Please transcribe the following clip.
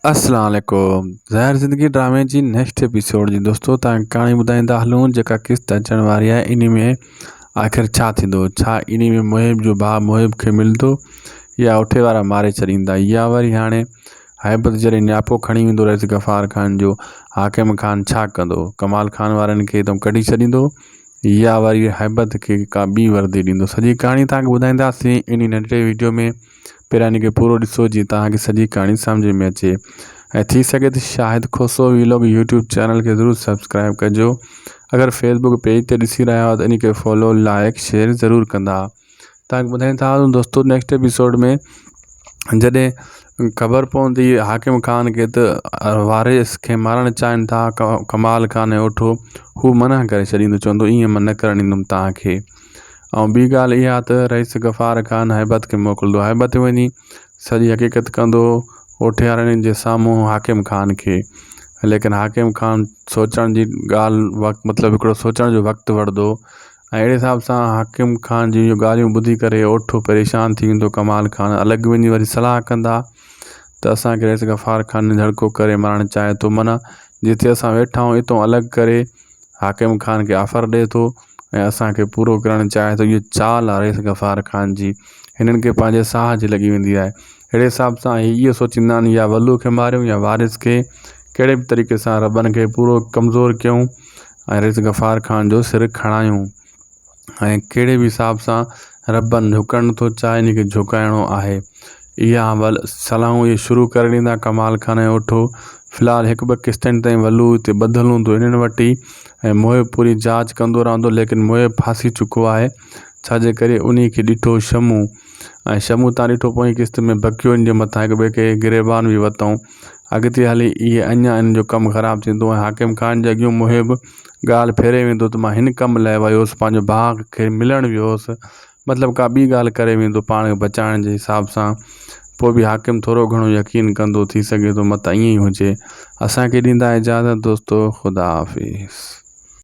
اسلام عليڪم زهر زندگي ڊرامي جي نيڪسٽ ايپيسوڊ جي دوستو تان ڪهاڻي ٻڌائيندا هلون جيڪا قسط اچڻ واري آهي انهي ۾ آخر ڇا ٿيندو ڇا انهي ۾ محب جو ڀاء محب کي ملندو يا اٺي وارا ماري ڇڏيندا يا وري هاڻي هيبت جڏهن نياپو کڻي ويندو رئيس غفار خان جو حاڪم خان ڇا ڪندو ڪمال خان وارن کي هتان ڪڍي ڇڏيندو يا وري هيبت کي ڪا ٻي وردي ڏيندو. سڄي ڪهاڻي توهان کي ٻڌائينداسين انهي ننڍڙي ويڊيو ۾ پهريان انهي کي پورو ڏسو جيئن توهان کي سڄي ڪهاڻي سمجهه ۾ اچي ۽ ٿي سگهي ته Shahid Khoso vlog YouTube channel کي ضرور سبسڪرائب ڪجو اگر فيسبوڪ پيج تي ڏسي رهيا آهيو ته انهي کي فالو لائڪ شيئر ضرور ڪندا. توهان کي ٻڌائين ٿا هلون دوستو نيڪسٽ ايپيسوڊ ۾ جڏهن خبر پوندي حاڪم خان کي ته وارث کي مارڻ چاهين ٿا ڪمال خان ۽ اوٺو هو منع ڪري ڇڏيندو چوندو ائين مان نه ڪرڻ ڏيندم توهان کي ۽ ٻي ڳالهه اها ته رئيس غفار خان هيبت کي موڪلندو هيبت وڃي سڄي حقيقت ڪندو اوٺيارن جي سامهون حاڪم خان کي ليڪن حاڪم خان سوچڻ جي ڳالهه وقت مطلب هڪڙو سوچڻ جو وقت وٺندو ۽ اهڙي حساب سان حاڪم خان جون اهي ڳالهيون ٻڌي ڪري اوٺو پريشان ٿي ويندو ڪمال خان الڳ وڃي وري صلاح ڪندا ته اسان کي رئيس غفار خان نڌڻڪو ڪري مارڻ چاهي ٿو معنيٰ جتي اسان ويٺا آهيون اتو الڳ ڪري حاڪم خان کي آفر ڏئي ٿو ۽ اسان کي پورو ڪرڻ چاهي ٿو اهو چال آهي رئيس غفار خان جي هنن کي پنهنجي ساهه جي لڳي ويندي آهي اهڙي حساب سان هي اهو سوچيندا آهن يا ولو کي ماريون يا وارث کي ڪهڙي به طريقي سان ربن کي پورو ڪمزور ڪيون ۽ رئيس غفار خان جو سر کڻايون ۽ ڪهڙي به حساب سان ربن جهڪڻ نٿو چاهي ان کي جهڪائڻو آهي اها ول صلاحون اهي شروع ڪري ڏيندا ڪمال خان ۽ اوٺو في الحال هڪ ٻه قسطن تائين ولو هتي ٻڌل هوندو انهن وٽ ئي ۽ محب پوري جاچ ڪندو رهندو ليڪن محب ڦاسي چڪو آهي ڇاجي ڪري انهي کي ڏٺو شمو ۽ شمو تان ڏٺو پوئين قسط ۾ بڪيو ان جي مٿان هڪ ٻئي کي گريبان به وتائون اڳتي هلي اهي اڃا ان جو ڪم خراب ٿيندو ۽ حاڪم خان جي اڳيون محب ڳالهه ڦيري ويندو ته مان هن ڪم لاء ويو هوس پنهنجو ڀاء کي ملڻ ويو هوس مطلب ڪا ٻي ڳالهه ڪري ويندو پاڻ کي بچائڻ جي حساب سان پوء به حاڪم ٿورو گهڻو يقين ڪندو ٿي سگهي ٿو متان ائين ئي هجي اسان کي ڏيندا اجازت دوستو خدا حافظ.